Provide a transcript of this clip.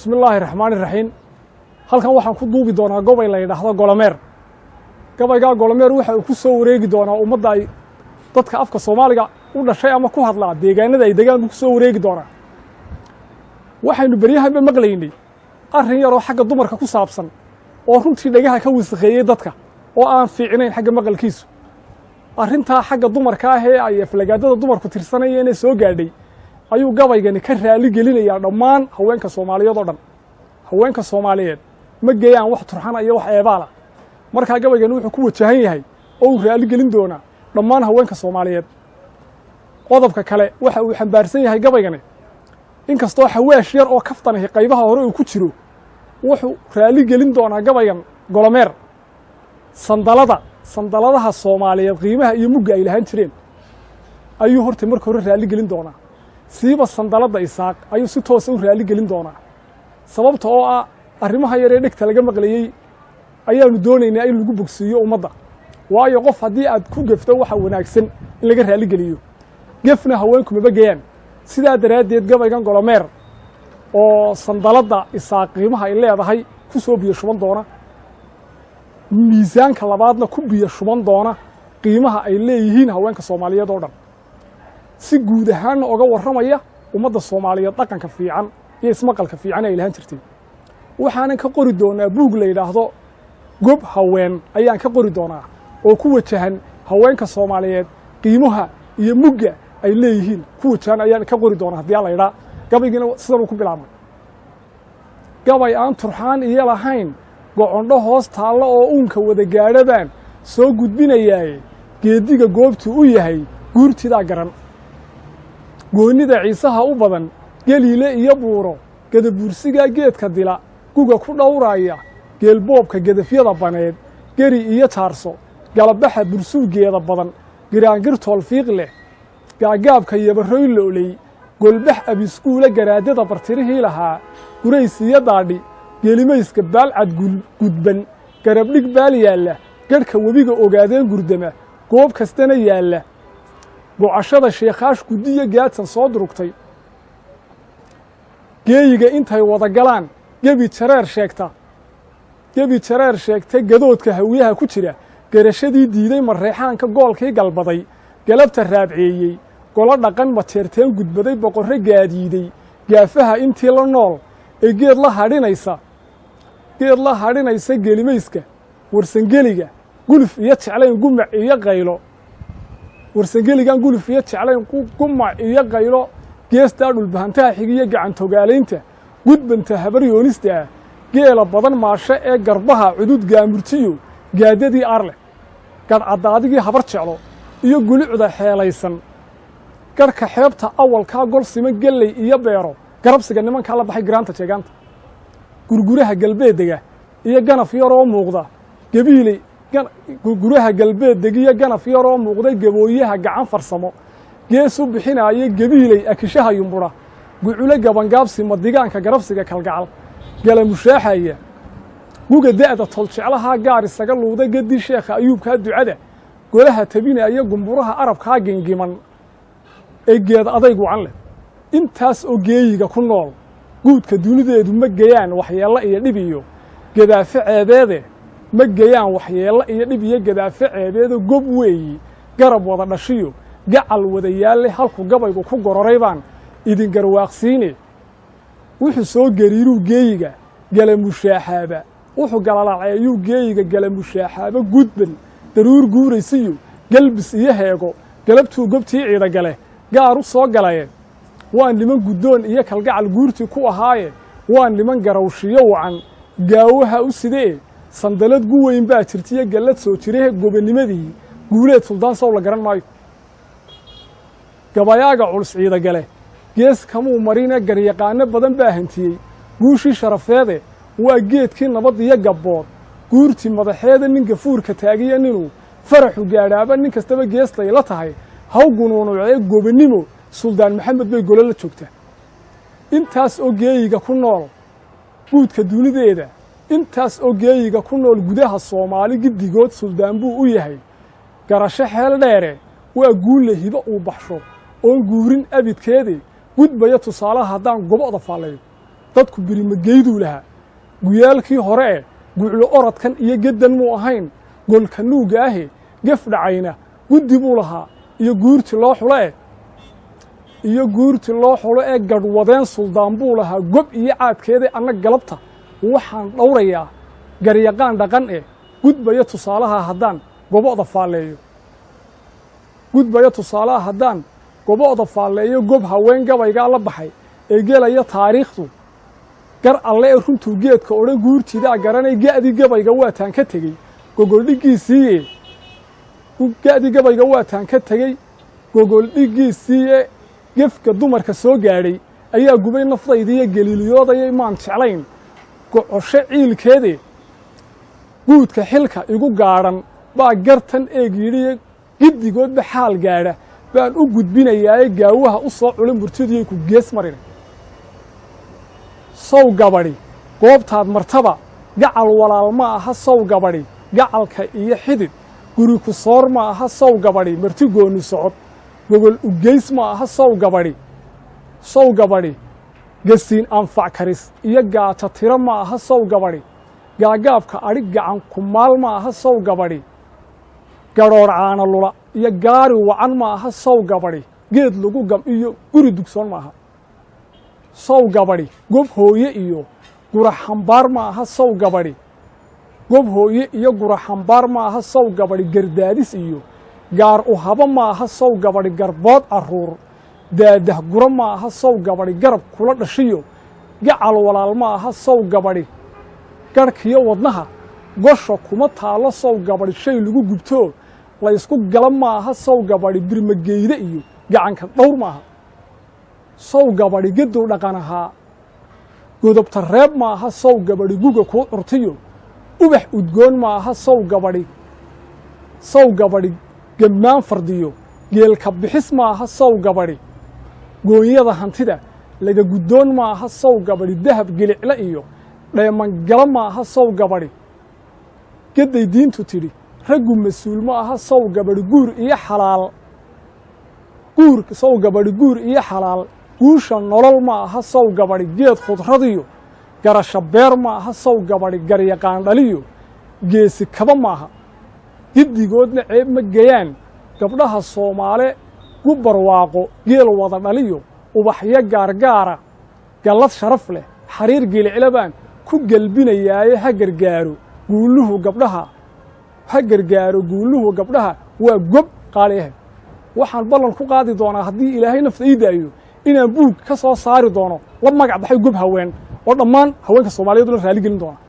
Bismi illaahi raxmaani raxiim. Halkan waxaan ku duubi doonaa gobay la yidhaahdo Golomeer. Gabaygaa Golomeer waxa uu ku soo wareegi doonaa ummadda ay dadka afka Soomaaliga u dhashay ama ku hadlaa deegaanada ay degaan buu ku soo wareegi doonaa. Waxaynu beryahanba maqlaynay arrin yaroo xagga dumarka ku saabsan oo runtii dhagaha ka wasakheeyey dadka oo aan fiicnayn xagga maqalkiisu. Arrintaa xagga dumarka ah ee ay aflagaadada dumarku tirsanayeenee soo gaadhay ayuu gabaygani ka raali gelinayaa dhammaan haweenka Soomaaliyeed oo dhan. Haweenka Soomaaliyeed ma geeyaan wax turxana iyo wax eebaala. Markaa gabaygani wuxuu ku wajahan yahay oo uu raali gelin doonaa dhammaan haweenka Soomaaliyeed. Qodobka kale, waxa uu xambaarsan yahay gabaygani, inkastoo xawaash yar oo kaftanahi qaybaha hore uu ku jiro, wuxuu raali gelin doonaa gabaygan Golomeer sandalada, sandaladaha Soomaaliyeed qiimaha iyo mugga ay lahaan jireen ayuu horta marka hore raali gelin doonaa. Siiba sandaladda Isaaq ayuu si toosa u raali gelin doonaa, sababta oo ah arrimaha yar ee dhegta laga maqlayey ayaanu doonaynaa in lagu bogsiiyo ummadda. Waayo, qof haddii aad ku gefto, waxa wanaagsan in laga raaligeliyo. Gefna haweenku maba geyaan. Sidaa daraaddeed, gabaygan Golomeer oo sandaladda Isaaq qiimaha ay leedahay ku soo biyo shuban doona, miisaanka labaadna ku biyo shuban doona qiimaha ay leeyihiin haweenka Soomaaliyeed oo dhan, si guud ahaanna oga warramaya ummadda Soomaaliyeed dhaqanka fiican iyo ismaqalka fiican ay lahaan jirtay, waxaanan ka qori doonaa buug la yidhaahdo Gob Haween ayaan ka qori doonaa, oo ku wajahan haweenka Soomaaliyeed qiimaha iyo mugga ay leeyihiin ku wajahan ayaan ka qori doonaa haddii alla idhaa. Gabaygiina sidanuu ku bilaabmay: gabay aan turxaan iyo lahayn, gocondho hoos taallo oo uunka wada gaadha baan soo gudbinayaaye, geeddiga goobtuu u yahay guurtidaa garan. Goonnida Ciisaha u badan, Geliile iyo Buuro, Gadabuursigaa geedka dila, guga ku dhowraaya, geelboobka gedafyada baneed, Geri iyo Jaarso, galabaxa bursuugeeda badan, giraangir toolfiiq leh, gaagaabka yabarroy lo'ley, golbax abiskuula, garaadada bartirihii lahaa, gurays iyo daadhi, geelimayska baalcad gudban, garabdhig baal yaalla, gadhka webiga Ogaadeen gurdama, goob kastana yaalla, gocashada Sheekhaash Guddiyo Gaadsan soo durugtay, geeyiga intay wada galaan, gebi jareer sheegta, gebi jareer sheegta, gadoodka Hawiyaha ku jira, garashadii diiday, Mareexaanka goolkii galbaday, galabta raabceeyey, golo dhaqan Majeerteen gudbaday, boqorro gaadiiday, gaafaha intii la nool ee geed la hadhinaysa, geed la hadhinaysa, gelimayska Warsangeliga guluf iyo jeclayn, gumac iyo qaylo, Warsangeligan guluf iyo jeclayn, gumac iyo qaylo, geestaa Dhulbahantaha xigiyo gacantogaalaynta, gudbanta Habaryoonista ah, geela badan maasho ee garbaha cudud gaamurtiyo, gaadadii Arleh, gadhcadaadigii Habar Jeclo iyo gulucda xeelaysan, garhka xeebta awalkaa gol siman, gelley iyo beero, garabsiga nimankaa la baxay, giraanta Jeegaanta, Gurguraha galbeeddega iyo ganaf yaroo muuqda, Gabiiley, Gurguraha galbeeddegiyo ganaf yaroo muuqda, Gabooyaha gacan farsamo gees u bixinaayo, Gabiiley akishaha yumbura, guculo gabangaabsi, madigaanka garabsiga kalgacal gala mushaaxaya, guga da'da toljeclahaa gaar isaga luuda, gedi Sheekha Ayuubkaa ducada golaha tabinaya, gumburaha Arabkaa gingiman ee geed adayg wacan leh. Intaas oo geeyiga ku nool guudka dunideedu ma geyaan waxyeello iyo dhib iyo gadaafe ceebeede, ma geyaan waxyeello iyo dhib iyo gadaafe ceebeedo. Gob weeyi garab wada dhashiyo gacal wada yaalle. Halku gabaygu ku gororay baan idin garwaaqsiine. Wuxuu soo gariiruu geeyiga gala mushaaxaaba, wuxuu galalaaceeyuu geeyiga gala mushaaxaaba, gudban daruur guuraysiyo galbis iyo heego, galabtuu gobtii Ciidagale gaar u soo galaye. Waa niman guddoon iyo kalgacal guurtii ku ahaaye, waa niman garawshiyo wacan gaawaha u sidee. Sandalad gu weyn baa jirtiyo gallad soo jire, gobonimadii Guuleed Suldaan sow la garan maayo. Gabayaaga culus Ciidagale gees kamuu marine, garyaqaano badan baa hantiyey guushii sharafeede. Waa geedkii nabad iyo gabbood guurtii madaxeeda, nin gafuurka taagiya ninuu faraxu gaadhaaba, nin kastaba geestay la tahay haw gunuunucee. Gobonnimo Suldaan Maxamed bay golo la joogtaa. Intaas oo geeyiga ku nool guudka dunideeda, intaas oo geeyiga ku nool gudaha Soomaali giddigood suldaan buu u yahay garasho xeel dheere. Waa guulle hibo uu baxsho oon guurin abidkeedii, gudbaya tusaalaha haddaan gobo'da faallayo. Dadku birimageyduu lahaa guyaalkii hore e guclo orodkan iyo geddan muu ahayn golka nuugga ahe. Gef dhacayna guddi buu lahaa iyo guurti loo xulo eh, iyo guurti loo xulo ee gadhwadeen suldaan buu lahaa gob iyo caadkeeda. Anna galabta waxaan dhowrayaa garyaqaan dhaqan eh. Gudbaya tusaalaha haddaan gobo'da faalleeyo, gudbaya tusaalaha haddaan gobo'da faalleeyo, gob haween gabaygaa la baxay ee gelaya taariikhdu gar alle ee runtuu geedka odhan guurtiidaa garanay. Ga'dii gabayga waataan ka tegey gogoldhiggiisiiye, ga'dii gabayga waataan ka tegey gogoldhiggiisiiye. Gefka dumarka soo gaadhay ayaa gubay naftaydiiyo galiiliyoodayay maan jeclayn gocosho ciilkeede. Guudka xilka igu gaadhan baa gartan eeg yidhiye, giddigoodba xaal gaadha baan u gudbinayaaye. Gaawaha u soo cula murtidiyay ku gees marina. Sow gabadhi goobtaad martaba gacal walaal ma aha. Sow gabadhi gacalka iyo xidid guri ku soor ma aha. Sow gabadhi marti gooni socod gogol ugeys ma aha. Sow gabadhi, sow gabadhi gasiin anfac karis iyo gaajo tiro ma aha. Sow gabadhi gaagaabka adhig gacan kumaal ma aha. Sow gabadhi gadhoor caana lula iyo gaari wacan ma aha. Sow gabadhi geed lagu gam iyo guri dugsoon ma aha. Sow gabadhi gob hooye iyo gura xambaar ma aha. Sow gabadhi gob hooye iyo gura xambaar ma aha. Sow gabadhi gardaadis iyo gaar u haba ma aha. Sow gabadhi garbood carruur daadah guro ma aha. Sow gabadhi garab kula dhashiyo gacal walaal ma aha. Sow gabadhi garhkiyo wadnaha gosha kuma taallo. Sow gabadhi shay lagu gubtoo la ysku gala ma aha. Sow gabadhi birmageyde iyo gacanka dhowr ma aha. Sow gabadhi gedow dhaqan ahaa godobta reeb ma aha. Sow gabadhi guga kuu curtiyo ubax udgoon ma aha. Sow gabadhi, sow gabadhi gammaan fardiyo geelka bixis ma aha. Sow gabadhi goonyada hantida laga guddoon ma aha. Sow gabadhi dahab gelicle iyo dheemangalo ma aha. Sow gabadhi gedday diintu tidhi raggu mas-uul ma aha. Sow gabadhi guur iyo xalaal guur, sow gabadhi guur iyo xalaal guusha nolol ma aha. Sow gabadhi geed khudradiyo garasho beer ma aha. Sow gabadhi garyaqaan dhaliyo geesi kaba ma aha. Giddigoodna ceeb ma geyaan gabdhaha Soomaale gu barwaaqo geel wada dhaliyo ubaxyo gaargaara gallad sharaf leh xariir gelicle baan ku gelbinayaaye. Ha gargaaro guuluhu gabdhaha, ha gargaaro guuluhu gabdhaha, waa gob qaali ahe. Waxaan ballan ku qaadi doonaa haddii Ilaahay nafta ii daayo inaan buug ka soo saari doono la magac baxay Gob Haween oo dhammaan haweenka Soomaaliyeed la raali gelin doona.